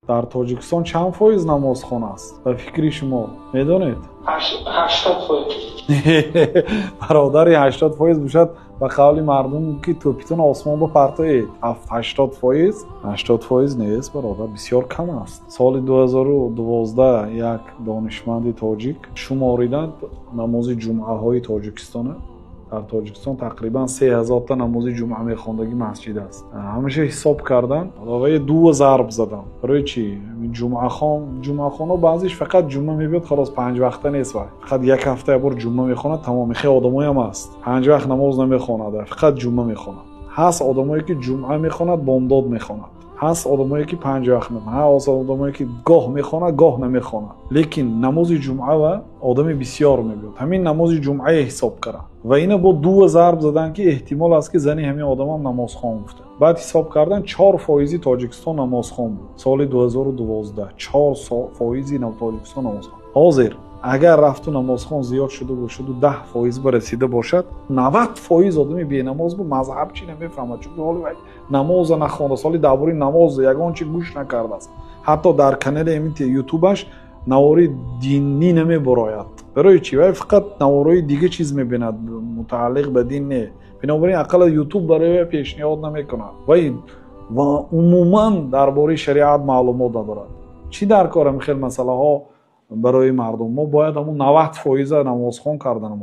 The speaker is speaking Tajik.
Дар Тоҷикистон чанд фоиз намозхон аст, ба фикри шумо, медонед? 80%. Бародари, 80% бошад, ба қавли мардум, ки тӯпитон осмон ба партоед. 80%, 80% нест, бародар, бисёр кам аст. Соли 2012 як донишманди тоҷик шумориданд намози ҷумъаҳои Тоҷикистона. Дар Тоҷикистон тақрибан 3000-та намози ҷумъа мехондагӣ масҷид аст. Ҳамеша ҳисоб кардан ва ду зарб задан. Барои чӣ ҷумъахон? Ҷумъахонҳо баъзеш фақат ҷумъа мебиёд, халос, панҷ вақта нест. Вай фақат як ҳафта як бор ҷумъа мехонад, тамом. Хеле одамоям аст, панҷ вақт намоз намехонад, фақат ҷумъа мехонад. Ҳаст одамое, ки ҷумъа мехонад, бомдод мехонад. Ҳаст одамое, ки панҷ вақт мехонад. Ҳаст одамое, ки гоҳ мехонад, гоҳ намехонад, лекин намози ҷумъа ва одами бисёр мебиёд. Ҳамин намози ҷумъае ҳисоб кардам ва ина бо ду зарб задан, ки эҳтимол аст, ки зани ҳамин одамам намозхон, гуфта. Баъд ҳисоб кардан, 4% Тоҷикистон намозхон буд соли 2012. 4% Тоҷикистон намозхон. Ҳозир агар рафту намозхон зиёд шуда бошаду 10% ба расида бошад, 90% одами бенамоз бу мазҳаб чӣ намефаҳмад, чунки ҳоли вай намоза нахонда, соли дар бораи намоз ягон чи гӯш накардааст. Ҳатто дар канали Ютубаш навори динӣ намебарояд. Барои чӣ? Вай фақат наворои дига чиз мебинад, мутааллиқ ба дин не. Бинобар ин ақалла Ютуб барои вай пешниҳод намекунад. Вай ва умуман дар бораи шариат маълумот надорад. Чӣ дар кор ҳамин хел масъалаҳо барои мардум? Мо бояд ҳамун 90 фоиза намозхон карданам.